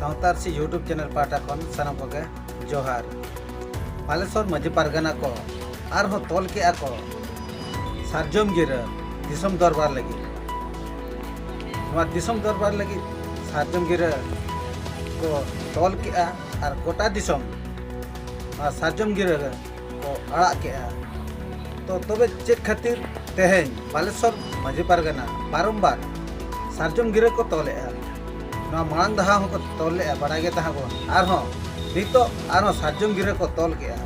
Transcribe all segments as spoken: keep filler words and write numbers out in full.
ᱥᱟᱶᱛᱟ ᱟᱹᱨᱥᱤ YouTube channel ᱯᱟᱦᱴᱟ ᱠᱷᱚᱱ ᱥᱟᱱᱟᱢ ᱠᱚᱜᱮ ᱡᱚᱦᱟᱨ᱾ ᱵᱟᱞᱮᱥᱚᱨ ᱢᱟᱹᱡᱷᱤ ᱯᱟᱨᱜᱟᱱᱟ ᱠᱚ ᱟᱨᱦᱚᱸ ᱛᱚᱞ ᱠᱮᱜᱼᱟ ᱠᱚ ᱥᱟᱨᱡᱚᱢ ᱜᱤᱨᱟᱹ ᱫᱤᱥᱚᱢ ᱫᱚᱨᱵᱟᱨ ᱞᱟᱹᱜᱤᱫ᱾ ᱱᱚᱣᱟ ᱫᱤᱥᱚᱢ ᱫᱚᱨᱵᱟᱨ ᱞᱟᱹᱜᱤᱫ ᱥᱟᱨᱡᱚᱢ ᱜᱤᱨᱟᱹ ᱠᱚ ᱛᱚᱞ ᱠᱮᱜᱼᱟ ᱟᱨ ᱜᱚᱴᱟ ᱫᱤᱥᱚᱢ ᱱᱚᱣᱟ ᱥᱟᱨᱡᱚᱢ ᱜᱤᱨᱟᱹ ᱠᱚ ᱟᱲᱟᱜ ᱠᱮᱜᱼᱟ᱾ ᱛᱚ ᱛᱚᱵᱮ ᱪᱮᱫ ᱠᱷᱟᱹᱛᱤᱨ ᱛᱮᱦᱮᱧ ᱵᱟᱞᱮᱥᱚᱨ ᱢᱟᱹᱡᱷᱤ ᱯᱟᱨᱜᱟᱱᱟ ᱵᱟᱨᱚᱢᱵᱟᱨ ᱥᱟᱨᱡᱚᱢ ᱜᱤᱨᱟᱹ ᱠᱚ ᱛᱚᱞᱮᱜᱼᱟ? ᱱᱚᱣᱟ ᱢᱟᱲᱟᱝ ᱫᱷᱟᱣ ᱦᱚᱸᱠᱚ ᱛᱚᱞ ᱞᱮᱜᱼᱟ, ᱵᱟᱲᱟᱭ ᱜᱮ ᱛᱟᱦᱮᱸ ᱵᱚᱱ᱾ ᱟᱨᱦᱚᱸ ᱱᱤᱛᱚᱜ ᱟᱨᱦᱚᱸ ᱥᱟᱨᱡᱚᱢ ᱜᱤᱨᱟᱹ ᱠᱚ ᱛᱚᱞ ᱠᱮᱜᱼᱟ᱾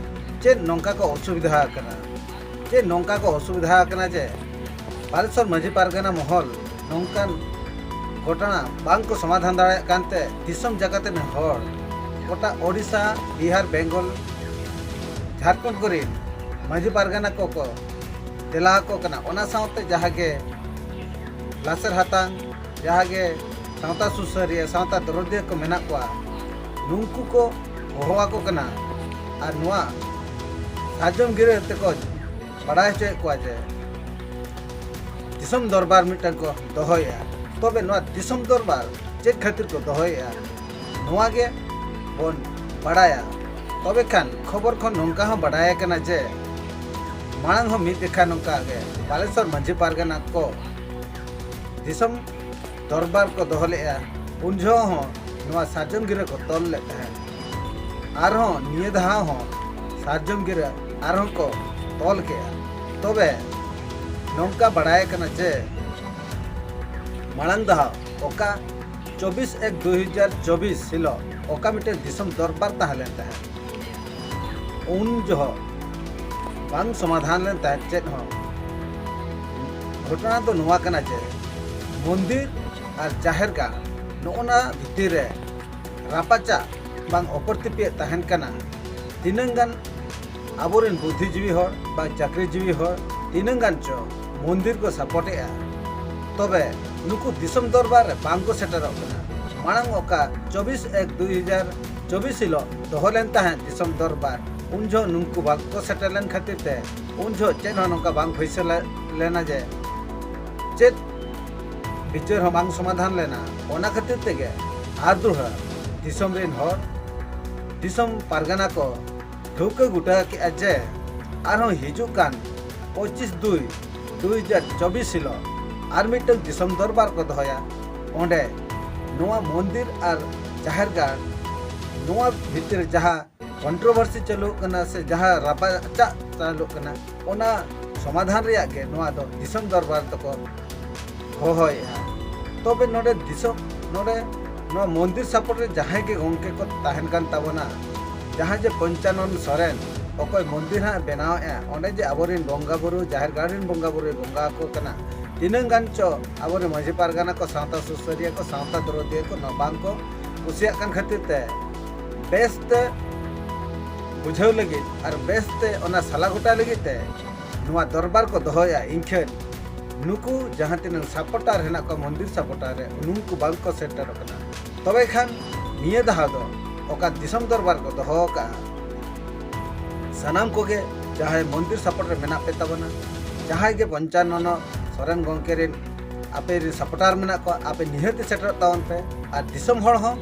ᱪᱮᱫ ᱱᱚᱝᱠᱟ ᱠᱚ ᱚᱥᱩᱵᱤᱫᱷᱟ ᱟᱠᱟᱱᱟ? ᱪᱮᱫ ᱱᱚᱝᱠᱟ ᱠᱚ ᱚᱥᱩᱵᱤᱫᱷᱟ ᱟᱠᱟᱱᱟ ᱡᱮ ᱵᱟᱞᱮᱥᱚᱨ ᱢᱟᱹᱡᱷᱤ ᱯᱟᱨᱜᱟᱱᱟ ᱢᱚᱦᱚᱞ ᱱᱚᱝᱠᱟᱱ ᱜᱷᱚᱴᱚᱱᱟ ᱵᱟᱝ ᱠᱚ ᱥᱚᱢᱟᱫᱷᱟᱱ ᱫᱟᱲᱮᱭᱟᱜ ᱠᱟᱱᱛᱮ ᱫᱤᱥᱚᱢ ᱡᱟᱠᱟᱛ ᱨᱮᱱ ᱦᱚᱲ ᱜᱚᱴᱟ ᱳᱰᱤᱥᱟ, ᱵᱤᱦᱟᱨ, ᱵᱮᱝᱜᱚᱞ, ᱡᱷᱟᱲᱠᱷᱚᱸᱰ ᱠᱚᱨᱮᱱ ᱢᱟᱹᱡᱷᱤ ᱯᱟᱨᱜᱟᱱᱟ ᱠᱚᱠᱚ ᱫᱮᱞᱟ ᱟᱠᱚ ᱠᱟᱱᱟ᱾ ᱚᱱᱟ ᱥᱟᱶᱛᱮ ᱡᱟᱦᱟᱸ ᱜᱮ ᱞᱟᱥᱮᱨ ᱦᱟᱛᱟᱝ, ᱡᱟᱦᱟᱸ ᱜᱮ ᱥᱟᱶᱛᱟ ᱥᱩᱥᱟᱹᱨᱤᱭᱟᱹ, ᱥᱟᱶᱛᱟ ᱫᱚᱨᱚᱫᱤᱭᱟᱹ ᱠᱚ ᱢᱮᱱᱟᱜ ᱠᱚᱣᱟ, ᱱᱩᱝᱠᱩ ᱠᱚ ᱦᱚᱦᱚ ᱟᱠᱚ ᱠᱟᱱᱟ ᱟᱨ ᱱᱚᱣᱟ ᱥᱟᱨᱡᱚᱢ ᱜᱤᱨᱟᱹ ᱛᱮᱠᱚ ᱵᱟᱲᱟᱭ ᱦᱚᱪᱚᱭᱮᱫ ᱠᱚᱣᱟ ᱡᱮ ᱫᱤᱥᱚᱢ ᱫᱚᱨᱵᱟᱨ ᱢᱤᱫᱴᱟᱝ ᱠᱚ ᱫᱚᱦᱚᱭᱮᱫᱼᱟ᱾ ᱛᱚᱵᱮ ᱱᱚᱣᱟ ᱫᱤᱥᱚᱢ ᱫᱚᱨᱵᱟᱨ ᱪᱮᱫ ᱠᱷᱟᱹᱛᱤᱨ ᱠᱚ ᱫᱚᱦᱚᱭᱮᱫᱼᱟ, ᱱᱚᱣᱟ ᱜᱮ ᱵᱚᱱ ᱵᱟᱲᱟᱭᱟ᱾ ᱛᱚᱵᱮ ᱠᱷᱟᱱ ᱠᱷᱚᱵᱚᱨ ᱠᱷᱚᱱ ᱱᱚᱝᱠᱟ ᱦᱚᱸ ᱵᱟᱲᱟᱭ ᱟᱠᱟᱱᱟ ᱡᱮ ᱢᱟᱲᱟᱝ ᱦᱚᱸ ᱢᱤᱫ ᱡᱮᱠᱷᱟ ᱱᱚᱝᱠᱟ ᱜᱮ ᱵᱟᱞᱮᱥᱚᱨ ᱢᱟᱹᱡᱷᱤ ᱯᱟᱨᱜᱟᱱᱟ ᱠᱚ ᱫᱤᱥᱚᱢ ᱫᱚᱨᱵᱟᱨ ᱠᱚ ᱫᱚᱦᱚ ᱞᱮᱫᱼᱟ᱾ ᱩᱱ ᱡᱚᱦᱚᱜ ᱦᱚᱸ ᱱᱚᱣᱟ ᱥᱟᱨᱡᱚᱢ ᱜᱤᱨᱟᱹ ᱠᱚ ᱛᱚᱞ ᱞᱮᱫ ᱛᱟᱦᱮᱸᱫ᱾ ᱟᱨᱦᱚᱸ ᱱᱤᱭᱟᱹ ᱫᱷᱟᱣ ᱦᱚᱸ ᱥᱟᱨᱡᱚᱢ ᱜᱤᱨᱟᱹ ᱟᱨᱦᱚᱸ ᱠᱚ ᱛᱚᱞ ᱠᱮᱫᱼᱟ᱾ ᱛᱚᱵᱮ ᱱᱚᱝᱠᱟ ᱵᱟᱲᱟᱭ ᱠᱟᱱᱟ ᱡᱮ ᱢᱟᱲᱟᱝ ᱫᱷᱟᱣ ᱚᱠᱟ ᱪᱚᱵᱵᱤᱥ ᱮᱠ ᱫᱩ ᱦᱟᱡᱟᱨ ᱪᱚᱵᱵᱤᱥ ᱦᱤᱞᱳᱜ ᱚᱠᱟ ᱢᱤᱫᱴᱮᱱ ᱫᱤᱥᱚᱢ ᱫᱚᱨᱵᱟᱨ ᱛᱟᱦᱮᱸ ᱞᱮᱱ ᱛᱟᱦᱮᱸᱫ, ᱩᱱ ᱡᱚᱦᱚᱜ ᱵᱟᱝ ᱥᱚᱢᱟᱫᱷᱟᱱ ᱞᱮᱱ ᱛᱟᱦᱮᱸᱫ ᱪᱮᱫ ᱦᱚᱸ᱾ ᱜᱷᱚᱴᱚᱱᱟ ᱫᱚ ᱱᱚᱣᱟ ᱠᱟᱱᱟ ᱡᱮ ᱢᱚᱱᱫᱤᱨ ᱟᱨ ᱡᱟᱦᱮᱨ ᱜᱟᱲ ᱱᱚᱜᱼᱚ ᱱᱟ ᱵᱷᱤᱛᱤᱨ ᱨᱮ ᱨᱟᱯᱟᱪᱟᱜ ᱵᱟᱝ ᱚᱯᱚᱨᱛᱤᱯᱤᱭᱟᱹ ᱛᱟᱦᱮᱱ ᱠᱟᱱᱟ᱾ ᱛᱤᱱᱟᱹᱝ ᱜᱟᱱ ᱟᱵᱚᱨᱮᱱ ᱵᱩᱫᱽᱫᱷᱤᱡᱤᱵᱤ ᱦᱚᱲ ᱵᱟᱝ ᱪᱟᱹᱠᱨᱤᱡᱤᱵᱤ ᱦᱚᱲ ᱛᱤᱱᱟᱹᱝ ᱜᱟᱱ ᱪᱚ ᱢᱚᱱᱫᱤᱨ ᱠᱚ ᱥᱟᱯᱚᱴᱮᱜᱼᱟ, ᱛᱚᱵᱮ ᱱᱩᱠᱩ ᱫᱤᱥᱚᱢ ᱫᱚᱨᱵᱟᱨ ᱨᱮ ᱵᱟᱝ ᱠᱚ ᱥᱮᱴᱮᱨᱚᱜ ᱠᱟᱱᱟ᱾ ᱢᱟᱲᱟᱝ ᱚᱠᱟ ᱪᱚᱵᱵᱤᱥ ᱮᱠ ᱫᱩ ᱦᱟᱡᱟᱨ ᱪᱚᱵᱵᱤᱥ ᱦᱤᱞᱳᱜ ᱫᱚᱦᱚ ᱞᱮᱱ ᱛᱟᱦᱮᱸᱫ ᱫᱤᱥᱚᱢ ᱫᱚᱨᱵᱟᱨ, ᱩᱱ ᱡᱚᱦᱚᱜ ᱱᱩᱠᱩ ᱵᱟᱝ ᱠᱚ ᱥᱮᱴᱮᱨ ᱞᱮᱱ ᱠᱷᱟᱹᱛᱤᱨ ᱛᱮ ᱩᱱ ᱡᱚᱦᱚᱜ ᱪᱮᱫ ᱦᱚᱸ ᱱᱚᱝᱠᱟ ᱵᱟᱝ ᱯᱷᱟᱭᱥᱟᱞᱟ ᱞᱮᱱᱟ ᱡᱮ ᱪᱮᱫ ᱵᱤᱪᱟᱹᱨ ᱦᱚᱸ ᱵᱟᱝ ᱥᱚᱢᱟᱫᱷᱟᱱ ᱞᱮᱱᱟ᱾ ᱚᱱᱟ ᱠᱷᱟᱹᱛᱤᱨ ᱛᱮᱜᱮ ᱟᱨ ᱫᱚᱲᱦᱟ ᱫᱤᱥᱚᱢ ᱨᱮᱱ ᱦᱚᱲ, ᱫᱤᱥᱚᱢ ᱯᱟᱨᱜᱟᱱᱟ ᱠᱚ ᱴᱷᱟᱹᱣᱠᱟᱹ ᱜᱚᱴᱟ ᱠᱮᱫᱼᱟ ᱡᱮ ᱟᱨᱦᱚᱸ ᱦᱤᱡᱩᱜ ᱠᱟᱱ ᱯᱚᱸᱪᱤᱥ ᱫᱩᱭ ᱫᱩ ᱦᱟᱡᱟᱨ ᱪᱚᱵᱵᱤᱥ ᱦᱤᱞᱳᱜ ᱟᱨ ᱢᱤᱫᱴᱟᱝ ᱫᱤᱥᱚᱢ ᱫᱚᱨᱵᱟᱨ ᱠᱚ ᱫᱚᱦᱚᱭᱟ᱾ ᱚᱸᱰᱮ ᱱᱚᱣᱟ ᱢᱚᱱᱫᱤᱨ ᱟᱨ ᱡᱟᱦᱮᱨ ᱜᱟᱲ, ᱱᱚᱣᱟ ᱵᱷᱤᱛᱤᱨ ᱡᱟᱦᱟᱸ ᱠᱚᱱᱴᱨᱳᱵᱷᱟᱨᱥᱤ ᱪᱟᱹᱞᱩᱜ ᱠᱟᱱᱟ ᱥᱮ ᱡᱟᱦᱟᱸ ᱨᱟᱯᱟᱪᱟᱜ ᱪᱟᱹᱞᱩᱜ ᱠᱟᱱᱟ, ᱚᱱᱟ ᱥᱚᱢᱟᱫᱷᱟᱱ ᱨᱮᱭᱟᱜ ᱜᱮ ᱱᱚᱣᱟ ᱫᱚ ᱫᱤᱥᱚᱢ ᱫᱚᱨᱵᱟᱨ ᱫᱚᱠᱚ ᱦᱚᱦᱚᱭᱮᱫᱼᱟ᱾ ᱛᱚᱵᱮ ᱱᱚᱰᱮ ᱫᱤᱥᱚᱢ, ᱱᱚᱰᱮ ᱱᱚᱣᱟ ᱢᱚᱱᱫᱤᱨ ᱥᱟᱯᱚᱨᱴ ᱨᱮ ᱡᱟᱦᱟᱸᱭ ᱜᱮ ᱜᱚᱢᱠᱮ ᱠᱚ ᱛᱟᱦᱮᱱ ᱠᱟᱱ ᱛᱟᱵᱚᱱᱟ, ᱡᱟᱦᱟᱸᱭ ᱡᱮ ᱯᱚᱧᱪᱟᱱᱚᱱ ᱥᱚᱨᱮᱱ ᱚᱠᱚᱭ ᱢᱚᱱᱫᱤᱨ ᱦᱟᱸᱜ ᱵᱮᱱᱟᱣᱮᱫᱼᱟ, ᱚᱸᱰᱮ ᱡᱮ ᱟᱵᱚᱨᱮᱱ ᱵᱚᱸᱜᱟ ᱵᱩᱨᱩ, ᱡᱟᱦᱮᱨ ᱜᱟᱲ ᱨᱮᱱ ᱵᱚᱸᱜᱟ ᱵᱩᱨᱩᱭ ᱵᱚᱸᱜᱟ ᱟᱠᱚ ᱠᱟᱱᱟ, ᱛᱤᱱᱟᱹᱝ ᱜᱟᱱ ᱪᱚ ᱟᱵᱚᱨᱮᱱ ᱢᱟᱹᱡᱷᱤ ᱯᱟᱨᱜᱟᱱᱟ ᱠᱚ, ᱥᱟᱶᱛᱟ ᱥᱩᱥᱟᱹᱨᱤᱭᱟᱹ ᱠᱚ, ᱥᱟᱶᱛᱟ ᱫᱚᱨᱚᱫᱤᱭᱟᱹ ᱠᱚ ᱱᱚᱣᱟ ᱵᱟᱝ ᱠᱚ ᱠᱩᱥᱤᱭᱟᱜ ᱠᱟᱱ ᱠᱷᱟᱹᱛᱤᱨ ᱛᱮ ᱵᱮᱥᱛᱮ ᱵᱩᱡᱷᱟᱹᱣ ᱞᱟᱹᱜᱤᱫ ᱟᱨ ᱵᱮᱥᱛᱮ ᱚᱱᱟ ᱥᱟᱞᱟ ᱜᱚᱴᱟ ᱞᱟᱹᱜᱤᱫ ᱛᱮ ᱱᱚᱣᱟ ᱫᱚᱨᱵᱟᱨ ᱠᱚ ᱫᱚᱦᱚᱭᱟ᱾ ᱤᱧ ᱴᱷᱮᱱ ᱱᱩᱠᱩ ᱡᱟᱦᱟᱸ ᱛᱤᱱᱟᱹᱜ ᱥᱟᱯᱚᱨᱴᱟᱨ ᱦᱮᱱᱟᱜ ᱠᱚᱣᱟ ᱢᱚᱱᱫᱤᱨ ᱥᱟᱯᱚᱨᱴᱟᱨ ᱨᱮ, ᱩᱱᱠᱩ ᱵᱟᱝ ᱠᱚ ᱥᱮᱴᱮᱨᱚᱜ ᱠᱟᱱᱟ᱾ ᱛᱚᱵᱮ ᱠᱷᱟᱱ ᱱᱤᱭᱟᱹ ᱫᱷᱟᱣ ᱫᱚ ᱚᱠᱟ ᱫᱤᱥᱚᱢ ᱫᱚᱨᱵᱟᱨ ᱠᱚ ᱫᱚᱦᱚ ᱟᱠᱟᱫᱼᱟ, ᱥᱟᱱᱟᱢ ᱠᱚᱜᱮ ᱡᱟᱦᱟᱸᱭ ᱢᱚᱱᱫᱤᱨ ᱥᱟᱯᱚᱨᱴ ᱨᱮ ᱢᱮᱱᱟᱜ ᱯᱮ ᱛᱟᱵᱚᱱᱟ, ᱡᱟᱦᱟᱸᱭ ᱜᱮ ᱯᱚᱧᱪᱟᱱᱚᱱᱚ ᱥᱚᱨᱮᱱ ᱜᱚᱢᱠᱮ ᱨᱮᱱ ᱟᱯᱮ ᱨᱮᱱ ᱥᱟᱯᱚᱨᱴᱟᱨ ᱢᱮᱱᱟᱜ ᱠᱚᱣᱟ, ᱟᱯᱮ ᱱᱤᱦᱟᱹᱛ ᱥᱮᱴᱮᱨᱚᱜ ᱛᱟᱵᱚᱱ ᱯᱮ᱾ ᱟᱨ ᱫᱤᱥᱚᱢ ᱦᱚᱲ ᱦᱚᱸ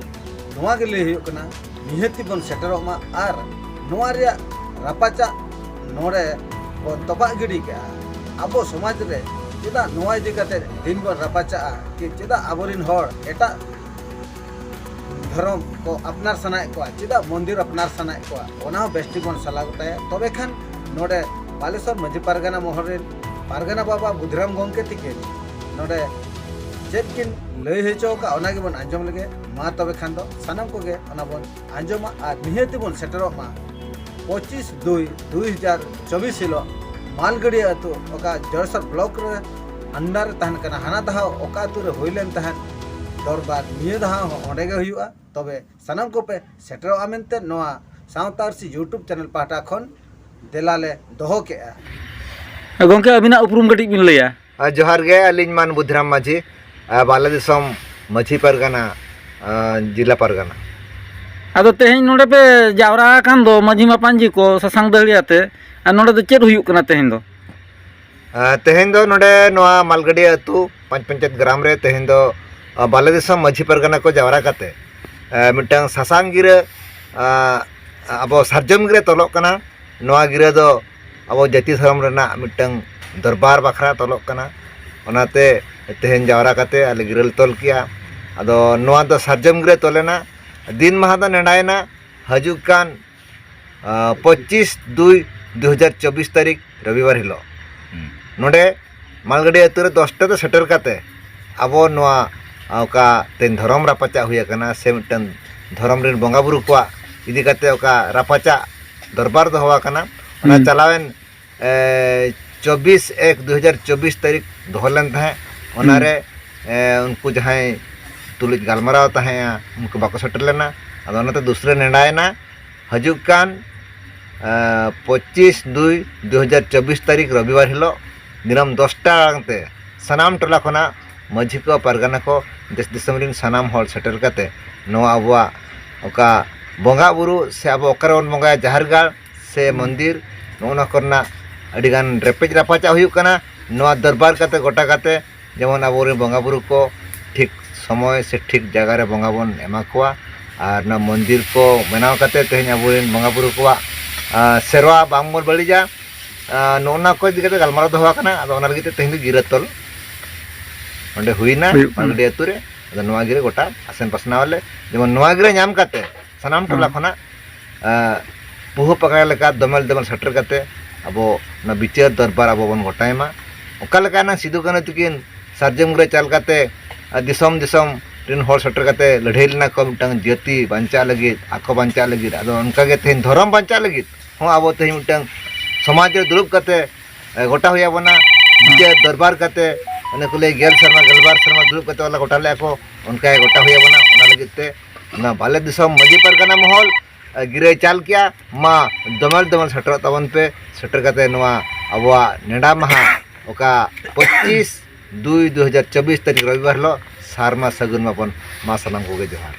ᱱᱚᱣᱟ ᱜᱮ ᱞᱟᱹᱭ ᱦᱩᱭᱩᱜ ᱠᱟᱱᱟ, ᱱᱤᱦᱟᱹᱛᱤ ᱵᱚᱱ ᱥᱮᱴᱮᱨᱚᱜ ᱢᱟ ᱟᱨ ᱱᱚᱣᱟ ᱨᱮᱭᱟᱜ ᱨᱟᱯᱟᱪᱟᱜ ᱱᱚᱰᱮ ᱵᱚᱱ ᱛᱚᱯᱟᱜ ᱜᱤᱰᱤ ᱠᱟᱜᱼᱟ᱾ ᱟᱵᱚ ᱥᱚᱢᱟᱡᱽ ᱨᱮ ᱪᱮᱫᱟᱜ ᱱᱚᱣᱟ ᱤᱫᱤ ᱠᱟᱛᱮ ᱫᱤᱱ ᱵᱚᱱ ᱨᱟᱯᱟᱪᱟᱜᱼᱟ ᱠᱤ ᱪᱮᱫᱟᱜ ᱟᱵᱚᱨᱮᱱ ᱦᱚᱲ ᱮᱴᱟᱜ ᱫᱷᱚᱨᱚᱢ ᱠᱚ ᱟᱯᱱᱟᱨ ᱥᱟᱱᱟᱭᱮᱫ ᱠᱚᱣᱟ, ᱪᱮᱫᱟᱜ ᱢᱚᱱᱫᱤᱨ ᱟᱯᱱᱟᱨ ᱥᱟᱱᱟᱭᱮᱫ ᱠᱚᱣᱟ, ᱚᱱᱟ ᱦᱚᱸ ᱵᱮᱥ ᱴᱷᱤᱠ ᱵᱚᱱ ᱥᱟᱞᱟ ᱜᱚᱴᱟᱭᱟ᱾ ᱛᱚᱵᱮ ᱠᱷᱟᱱ ᱱᱚᱰᱮ ᱵᱟᱞᱮᱥᱚᱨ ᱢᱟᱹᱡᱷᱤ ᱯᱟᱨᱜᱟᱱᱟ ᱢᱚᱦᱚᱞ ᱨᱮᱱ ᱯᱟᱨᱜᱟᱱᱟ ᱵᱟᱵᱟ ᱵᱩᱫᱷᱤᱨᱟᱢ ᱜᱚᱢᱠᱮ ᱛᱤᱠᱤᱱ ᱱᱚᱰᱮ ᱪᱮᱫ ᱠᱤᱱ ᱞᱟᱹᱭ ᱦᱚᱪᱚ ᱟᱠᱟᱫ, ᱚᱱᱟ ᱜᱮᱵᱚᱱ ᱟᱸᱡᱚᱢ ᱞᱮᱜᱮ᱾ ᱢᱟ ᱛᱚᱵᱮ ᱠᱷᱟᱱ ᱫᱚ ᱥᱟᱱᱟᱢ ᱠᱚᱜᱮ ᱚᱱᱟ ᱵᱚᱱ ᱟᱸᱡᱚᱢᱟ ᱟᱨ ᱱᱤᱦᱟᱹᱛ ᱵᱚᱱ ᱥᱮᱴᱮᱨᱚᱜ ᱢᱟ ᱯᱚᱸᱪᱤᱥ ᱫᱩᱭ ᱫᱩ ᱦᱟᱡᱟᱨ ᱪᱚᱵᱵᱤᱥ ᱦᱤᱞᱳᱜ ᱢᱟᱞᱜᱟᱹᱰᱤᱭᱟᱹ ᱟᱹᱛᱩ, ᱚᱠᱟ ᱡᱚᱲᱮᱥᱚᱨ ᱵᱞᱚᱠ ᱨᱮ under ᱨᱮ ᱛᱟᱦᱮᱱ ᱠᱟᱱᱟ, ᱦᱟᱱᱟ ᱫᱷᱟᱣ ᱚᱠᱟ ᱟᱹᱛᱩ ᱨᱮ ᱦᱩᱭ ᱞᱮᱱ ᱛᱟᱦᱮᱸᱫ ᱫᱚᱨᱵᱟᱨ, ᱱᱤᱭᱟᱹ ᱫᱷᱟᱣ ᱦᱚᱸ ᱚᱸᱰᱮ ᱜᱮ ᱦᱩᱭᱩᱜᱼᱟ᱾ ᱛᱚᱵᱮ ᱥᱟᱱᱟᱢ ᱠᱚᱯᱮ ᱥᱮᱴᱮᱨᱚᱜᱼᱟ ᱢᱮᱱᱛᱮ ᱱᱚᱣᱟ ᱥᱟᱶᱛᱟ ᱟᱹᱨᱥᱤ YouTube ᱪᱮᱱᱮᱞ ᱯᱟᱦᱴᱟ ᱠᱷᱚᱱ ᱫᱮᱞᱟ ᱞᱮ ᱫᱚᱦᱚ ᱠᱮᱜᱼᱟ᱾ ᱜᱚᱢᱠᱮ, ᱟᱹᱵᱤᱱᱟᱜ ᱩᱯᱨᱩᱢ ᱠᱟᱹᱴᱤᱡ ᱵᱤᱱ ᱞᱟᱹᱭᱟ? ᱟᱨ ᱡᱚᱦᱟᱨ ᱜᱮ, ᱟᱹᱞᱤᱧ ᱢᱟᱱ ᱵᱩᱫᱷᱤᱨᱟᱢ ᱢᱟᱹᱡᱷᱤ, ᱟᱨ ᱵᱟᱞᱮ ᱫᱤᱥᱚᱢ ᱢᱟᱹᱡᱷᱤ ᱯᱟᱨᱜᱟᱱᱟ, ᱟᱨ ᱡᱤᱞᱟ ᱯᱟᱨᱜᱟᱱᱟ᱾ ᱟᱫᱚ ᱛᱮᱦᱮᱧ ᱱᱚᱰᱮ ᱯᱮ ᱡᱟᱣᱨᱟ ᱟᱠᱟᱱ ᱫᱚ ᱢᱟᱹᱡᱷᱤ ᱢᱟᱯᱟᱧᱡᱤ ᱠᱚ ᱥᱟᱥᱟᱝ ᱫᱟᱹᱦᱲᱤ ᱟᱛᱮ, ᱟᱨ ᱱᱚᱰᱮ ᱫᱚ ᱪᱮᱫ ᱦᱩᱭᱩᱜ ᱠᱟᱱᱟ ᱛᱮᱦᱮᱧ ᱫᱚ? ᱟᱨ ᱛᱮᱦᱮᱧ ᱫᱚ ᱱᱚᱰᱮ ᱱᱚᱣᱟ ᱢᱟᱞᱜᱟᱹᱰᱤᱭᱟᱹ ᱟᱹᱛᱩ ᱯᱟᱸᱪ ᱯᱚᱧᱪᱟᱭᱮᱛ ᱜᱨᱟᱢ ᱨᱮ ᱛᱮᱦᱮᱧ ᱫᱚ, ᱟᱨ ᱵᱟᱞᱮ ᱫᱤᱥᱚᱢ ᱢᱟᱹᱡᱷᱤ ᱯᱟᱨᱜᱟᱱᱟ ᱠᱚ ᱡᱟᱣᱨᱟ ᱠᱟᱛᱮ, ᱮ, ᱢᱤᱫᱴᱟᱝ ᱥᱟᱥᱟᱝ ᱜᱤᱨᱟᱹ, ᱟ, ᱟᱵᱚ ᱥᱟᱨᱡᱚᱢ ᱜᱤᱨᱟᱹ ᱛᱚᱞᱚᱜ ᱠᱟᱱᱟ᱾ ᱱᱚᱣᱟ ᱜᱤᱨᱟᱹ ᱫᱚ ᱟᱵᱚ ᱡᱟᱹᱛᱤ ᱫᱷᱚᱨᱚᱢ ᱨᱮᱱᱟᱜ ᱢᱤᱫᱴᱟᱝ ᱫᱚᱨᱵᱟᱨ ᱵᱟᱠᱷᱨᱟ ᱛᱚᱞᱚᱜ ᱠᱟᱱᱟ᱾ ᱚᱱᱟᱛᱮ ᱛᱮᱦᱮᱧ ᱡᱟᱣᱨᱟ ᱠᱟᱛᱮ ᱟᱞᱮ ᱜᱤᱨᱟᱹ ᱞᱮ ᱛᱚᱞ ᱠᱮᱜᱼᱟ᱾ ᱟᱫᱚ ᱱᱚᱣᱟ ᱫᱚ ᱥᱟᱨᱡᱚᱢ ᱜᱤᱨᱟᱹ ᱛᱚᱞ ᱮᱱᱟ᱾ ᱫᱤᱱ ᱢᱟᱦᱟ ᱫᱚ ᱱᱮᱰᱟᱭᱮᱱᱟ ᱦᱤᱡᱩᱜ ᱠᱟᱱ, ᱟ, ᱯᱚᱸᱪᱤᱥ ᱫᱩᱭ ᱫᱩ ᱦᱟᱡᱟᱨ ᱪᱚᱵᱵᱤᱥ ᱛᱟᱹᱨᱤᱠᱷ ᱨᱚᱵᱤᱵᱟᱨ ᱦᱤᱞᱳᱜ᱾ ᱦᱩᱸ᱾ ᱱᱚᱰᱮ ᱢᱟᱞᱜᱟᱹᱰᱤ ᱟᱹᱛᱩ ᱨᱮ ᱫᱚᱥᱴᱟ ᱛᱮ ᱥᱮᱴᱮᱨ ᱠᱟᱛᱮ ᱟᱵᱚ ᱱᱚᱣᱟ ᱚᱠᱟ ᱛᱮᱦᱮᱧ ᱫᱷᱚᱨᱚᱢ ᱨᱟᱯᱟᱪᱟᱜ ᱦᱩᱭ ᱟᱠᱟᱱᱟ ᱥᱮ ᱢᱤᱫᱴᱟᱝ ᱫᱷᱚᱨᱚᱢ ᱨᱮᱱ ᱵᱚᱸᱜᱟ ᱵᱩᱨᱩ ᱠᱚᱣᱟᱜ ᱤᱫᱤ ᱠᱟᱛᱮ ᱚᱠᱟ ᱨᱟᱯᱟᱪᱟᱜ ᱫᱚᱨᱵᱟᱨ ᱫᱚᱦᱚ ᱟᱠᱟᱱᱟ, ᱚᱱᱟ ᱦᱩᱸ᱾ ᱪᱟᱞᱟᱣᱮᱱ, ᱮ, ᱪᱚᱵᱵᱤᱥ ᱮᱠ ᱫᱩ ᱦᱟᱡᱟᱨ ᱪᱚᱵᱵᱤᱥ ᱛᱟᱹᱨᱤᱠᱷ ᱫᱚᱦᱚ ᱞᱮᱱ ᱛᱟᱦᱮᱸᱫ, ᱚᱱᱟᱨᱮ, ᱦᱩᱸ᱾ ᱮ, ᱩᱱᱠᱩ ᱡᱟᱦᱟᱸᱭ ᱛᱩᱞᱩᱡ ᱜᱟᱞᱢᱟᱨᱟᱣ ᱛᱟᱦᱮᱸᱜᱼᱟ, ᱩᱱᱠᱩ ᱵᱟᱠᱚ ᱥᱮᱴᱮᱨ ᱞᱮᱱᱟ᱾ ᱟᱫᱚ ᱚᱱᱟᱛᱮ ᱫᱩᱥᱨᱟᱹ ᱱᱮᱰᱟᱭᱮᱱᱟ ᱦᱤᱡᱩᱜ ᱠᱟᱱ, ᱮ, ᱯᱚᱸᱪᱤᱥ ᱫᱩᱭ ᱫᱩ ᱦᱟᱡᱟᱨ ᱪᱚᱵᱵᱤᱥ ᱛᱟᱹᱨᱤᱠᱷ ᱨᱚᱵᱤᱵᱟᱨ ᱦᱤᱞᱳᱜ ᱫᱤᱱᱟᱹᱢ ᱫᱚᱥᱴᱟ ᱟᱲᱟᱝ ᱛᱮ ᱥᱟᱱᱟᱢ ᱴᱚᱞᱟ ᱠᱷᱚᱱᱟᱜ ᱢᱟᱹᱡᱷᱤ ᱠᱚ, ᱯᱟᱨᱜᱟᱱᱟ ᱠᱚ, ᱫᱮᱥ ᱫᱤᱥᱚᱢ ᱨᱮᱱ ᱥᱟᱱᱟᱢ ᱦᱚᱲ ᱥᱮᱴᱮᱨ ᱠᱟᱛᱮ ᱱᱚᱣᱟ ᱟᱵᱚᱣᱟᱜ ᱚᱠᱟ ᱵᱚᱸᱜᱟ ᱵᱩᱨᱩ ᱥᱮ ᱟᱵᱚ ᱚᱠᱟᱨᱮ ᱵᱚᱱ ᱵᱚᱸᱜᱟᱭᱟ, ᱡᱟᱦᱮᱨ ᱜᱟᱲ ᱥᱮ ᱢᱚᱱᱫᱤᱨ, ᱱᱚᱜᱼᱚ ᱱᱚᱣᱟ ᱠᱚᱨᱮᱱᱟᱜ ᱟᱹᱰᱤᱜᱟᱱ ᱨᱮᱯᱮᱡ ᱨᱟᱯᱟᱪᱟᱜ ᱦᱩᱭᱩᱜ ᱠᱟᱱᱟ᱾ ᱱᱚᱣᱟ ᱫᱚᱨᱵᱟᱨ ᱠᱟᱛᱮ, ᱜᱚᱴᱟ ᱠᱟᱛᱮ, ᱡᱮᱢᱚᱱ ᱟᱵᱚᱨᱮᱱ ᱵᱚᱸᱜᱟ ᱵᱩᱨᱩ ᱠᱚ ᱴᱷᱤᱠ ᱥᱚᱢᱚᱭ ᱥᱮ ᱴᱷᱤᱠ ᱡᱟᱭᱜᱟ ᱨᱮ ᱵᱚᱸᱜᱟ ᱵᱚᱱ ᱮᱢᱟ ᱠᱚᱣᱟ᱾ ᱟᱨ ᱱᱚᱣᱟ ᱢᱚᱱᱫᱤᱨ ᱠᱚ ᱵᱮᱱᱟᱣ ᱠᱟᱛᱮ ᱛᱮᱦᱮᱧ ᱟᱵᱚᱨᱮᱱ ᱵᱚᱸᱜᱟ ᱵᱩᱨᱩ ᱠᱚᱣᱟᱜ, ᱟ, ᱥᱮᱨᱣᱟ ᱵᱟᱝ ᱵᱚᱱ ᱵᱟᱹᱲᱤᱡᱟ, ᱟ, ᱱᱚᱜᱼᱚ ᱱᱚᱣᱟ ᱠᱚ ᱤᱫᱤ ᱠᱟᱛᱮ ᱜᱟᱞᱢᱟᱨᱟᱣ ᱫᱚᱦᱚ ᱟᱠᱟᱱᱟ᱾ ᱟᱫᱚ ᱚᱱᱟ ᱞᱟᱹᱜᱤᱫ ᱛᱮ ᱛᱮᱦᱮᱧ ᱫᱚ ᱜᱤᱨᱟᱹ ᱛᱚᱞ ᱚᱸᱰᱮ ᱦᱩᱭᱱᱟ ᱦᱩᱭᱩᱜ ᱠᱟᱱᱟ᱾ ᱢᱟᱞᱜᱟᱹᱰᱤ ᱟᱹᱛᱩ ᱨᱮ᱾ ᱟᱫᱚ ᱱᱚᱣᱟ ᱜᱤᱨᱟᱹ ᱜᱚᱴᱟ ᱟᱥᱮᱱ ᱯᱟᱥᱱᱟᱣ ᱟᱞᱮ, ᱡᱮᱢᱚᱱ ᱱᱚᱣᱟ ᱜᱤᱨᱟᱹ ᱧᱟᱢ ᱠᱟᱛᱮ ᱥᱟᱱᱟᱢ ᱴᱚᱞᱟ ᱦᱮᱸ᱾ ᱠᱷᱚᱱᱟᱜ, ᱟ, ᱯᱩᱦᱩ ᱯᱟᱠᱟ ᱞᱮᱠᱟ ᱫᱚᱢᱮᱞ ᱫᱚᱢᱮᱞ ᱥᱮᱴᱮᱨ ᱠᱟᱛᱮ ᱟᱵᱚ ᱚᱱᱟ ᱵᱤᱪᱟᱹᱨ ᱫᱚᱨᱵᱟᱨ ᱟᱵᱚ ᱵᱚᱱ ᱜᱚᱴᱟᱭ ᱢᱟ᱾ ᱚᱠᱟ ᱞᱮᱠᱟ ᱮᱱᱟᱝ ᱥᱤᱫᱩ ᱠᱟᱹᱱᱦᱩ ᱛᱟᱹᱠᱤᱱ ᱥᱟᱨᱡᱚᱢ ᱜᱤᱨᱟᱹ ᱪᱟᱞ ᱠᱟᱛᱮ, ᱟ, ᱫᱤᱥᱚᱢ ᱫᱤᱥᱚᱢ ᱨᱮᱱ ᱦᱚᱲ ᱥᱮᱴᱮᱨ ᱠᱟᱛᱮ ᱞᱟᱹᱲᱦᱟᱹᱭ ᱞᱮᱱᱟ ᱠᱚ ᱢᱤᱫᱴᱟᱝ ᱡᱟᱹᱛᱤ ᱵᱟᱧᱪᱟᱜ ᱞᱟᱹᱜᱤᱫ, ᱟᱠᱚ ᱵᱟᱧᱪᱟᱜ ᱞᱟᱹᱜᱤᱫ᱾ ᱟᱫᱚ ᱚᱱᱠᱟᱜᱮ ᱛᱮᱦᱮᱧ ᱫᱷᱚᱨᱚᱢ ᱵᱟᱧᱪᱟᱜ ᱞᱟᱹᱜᱤᱫ ᱦᱚᱸ ᱟᱵᱚ ᱛᱮᱦᱮᱧ ᱢᱤᱫᱴᱟᱝ ᱥᱚᱢᱟᱡᱽ ᱨᱮ ᱫᱩᱲᱩᱵ ᱠᱟᱛᱮ, ᱮ, ᱜᱚᱴᱟ ᱦᱩᱭ ᱟᱵᱚᱱᱟ᱾ ᱵᱤᱪᱟᱹᱨ ᱫᱚᱨᱵᱟᱨ ᱠᱟᱛᱮ, ᱚᱱᱮ ᱠᱚ ᱞᱟᱹᱭ ᱜᱮᱞ ᱥᱮᱨᱢᱟ, ᱜᱮᱞᱵᱟᱨ ᱥᱮᱨᱢᱟ ᱫᱩᱲᱩᱵ ᱠᱟᱛᱮ ᱚᱱᱟ ᱜᱚᱴᱟ ᱞᱮᱜᱼᱟ ᱠᱚ, ᱚᱱᱠᱟ ᱜᱮ ᱜᱚᱴᱟ ᱦᱩᱭ ᱟᱵᱚᱱᱟ᱾ ᱚᱱᱟ ᱞᱟᱹᱜᱤᱫ ᱛᱮ ᱚᱱᱟ ᱵᱟᱞᱮ ᱫᱤᱥᱚᱢ ᱢᱟᱹᱡᱷᱤ ᱯᱟᱨᱜᱟᱱᱟ ᱢᱚᱦᱚᱞ, ᱮ, ᱜᱤᱨᱟᱹᱭ ᱪᱟᱞ ᱠᱮᱜᱼᱟ᱾ ᱢᱟ ᱫᱚᱢᱮᱞ ᱫᱚᱢᱮᱞ ᱥᱮᱴᱮᱨᱚᱜ ᱛᱟᱵᱚᱱ ᱯᱮ᱾ ᱥᱮᱴᱮᱨ ᱠᱟᱛᱮ ᱱᱚᱣᱟ ᱟᱵᱚᱣᱟᱜ ᱱᱮᱰᱟ ᱢᱟᱦᱟ ᱚᱠᱟ ᱯᱚᱸᱪᱤᱥ ᱫᱩᱭ ᱫᱩ ᱦᱟᱡᱟᱨ ᱪᱚᱵᱵᱤᱥ ᱛᱟᱹᱨᱤᱠᱷ ᱨᱚᱵᱤᱵᱟᱨ ᱦᱤᱞᱳᱜ ᱥᱟᱨᱢᱟ ᱥᱟᱹᱜᱩᱱ ᱢᱟᱵᱚᱱ᱾ ᱢᱟ ᱥᱟᱱᱟᱢ ᱠᱚᱜᱮ ᱡᱚᱦᱟᱨ᱾